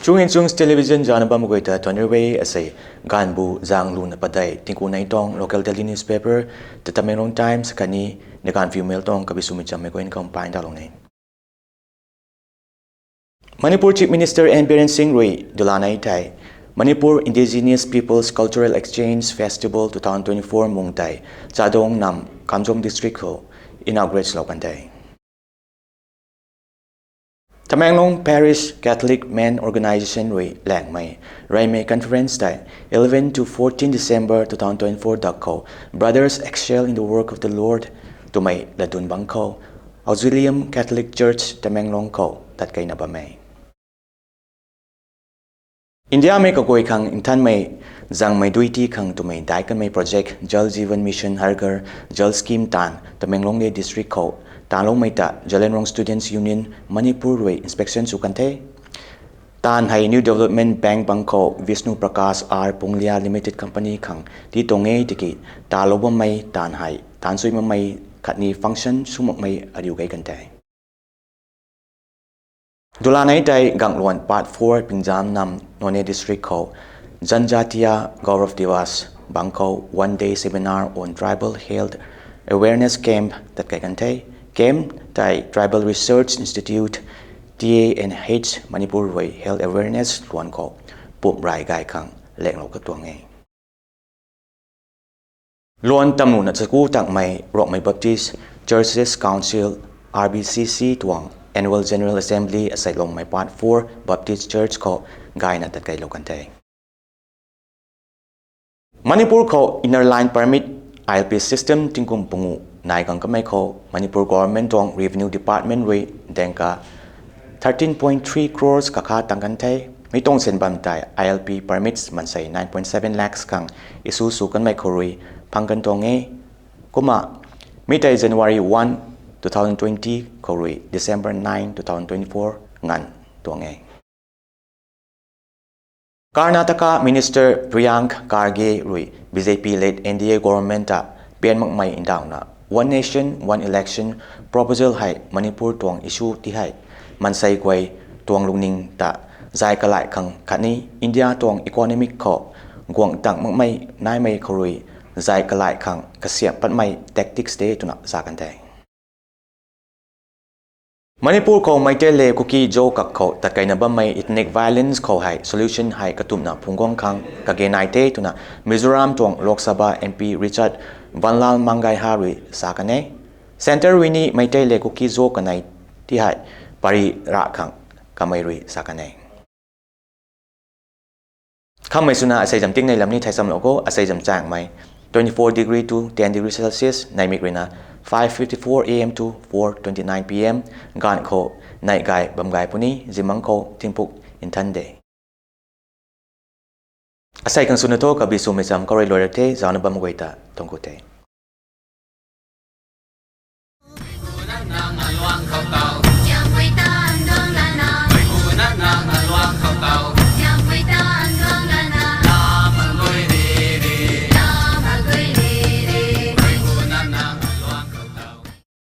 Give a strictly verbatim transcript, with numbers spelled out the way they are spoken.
Chung in Chungs Television zana bam guay ta tuan rui e. Asei ganvbu zang luna padeih tingku nei tuang local daily newspaper, The Tamenglong Times khatni The Gaanphiu Mail tuang kabi swmei chammei guay ni kam pai ndalou ne. Manipur Chief Minister N Biren Singh rui dulanei tei Manipur Indigenous Peoples Cultural Exchange Festival two thousand twenty-four mung tei Chadong Nam, Kamjong District khou inaugurate lou kan the. Tamenglong Parish Catholic Men Organisation rui langmei reymei conference tei eleven to fourteen December two thousand twenty-four dak khou Brothers Excel in the Work of the Lord twmei latdyn bang khou Auxilium Catholic Church Tamenglong khou tatkeina bam e. Indiamei kaguay khang nthanmei zangmei duiti khang twmei daic kanmei project Jal Jeevan Mission Har Ghar Jal scheme taanv Tamenglong District khou taanloumei ta Zeliangrong Students Union Manipur rui inspection sw kan the. Taanv hei New Development Bank bang khou Vishnu Prakash R Pungliya Limited Company khang tii tuang e tiki taanclou bammei taanv hei taancsuimei khatni function sw makmei ariu gei kan the. Dulanei tei Gangluan Part four Pingjam Nam, Noney District khou Janjatiya Gaurav Diwas bang khou one day seminar on tribal health awareness camp tatkei kan the. Camp tei Tribal Research Institute, T A N H Manipur rui health awareness luan khou pumh rai gay khang langlou katuang e. Luan tamluna chaku takmei Rongmei Baptist Churches Council, R B C C tuang Annual General Assembly asei Longmei Part four Baptist Church khou gayna tatkeilou kan the. Manipur khou Inner Line Permit, I L P system tingkum pungu nai gang kamei khou Manipur Government tuang Revenue Department rui dengka thirteen point three crores kakha tang kan the. Mi tuang syn bam tei I L P permits mansei nine point seven lakhs khang issue sw kanmei khou rui phang kan tuang e. Kumna mi tei January one, two thousand twenty khou rui December nine, two thousand twenty-four nganv tuang e. Karnataka Minister Priyank Kharge rui B J P led N D A government ta pian makmei ndauhna One Nation, One Election proposal hei Manipur tuang issue ti hei mansei guay tuang lungning ta zay kalai khang khatni India tuang economic khou guang tang makmei naimei khou rui zay kalai khang kasiam patmei tactics de twna sa kan the. Manipur khou Meitei le Kuki-Zo kak khou tatkeina bammei ethnic violence khou hei solution hei katumna phungc guang khang kage nai the twna Mizoram tuang Lok Sabha M P Richard Vanlal Mangaiha rui sa kan e. Centre rui ni Meitei le Kuki-Zo kanei ti hei pary ra khang kamei rui sa kan e. Khammei swna asei zam tingnei lam ni thei samlou kho. Asei zam changmei twenty-four degree to ten degree Celsius, neihmik ruina five fifty-four A M to four twenty-nine P M. Gaanv khou neih gay bam gay puni, zimang khou thingpuk nthan de. Asei khang swna thu kabi swmei cham khou rui luai ra the, zana bam guay ta thuancku the.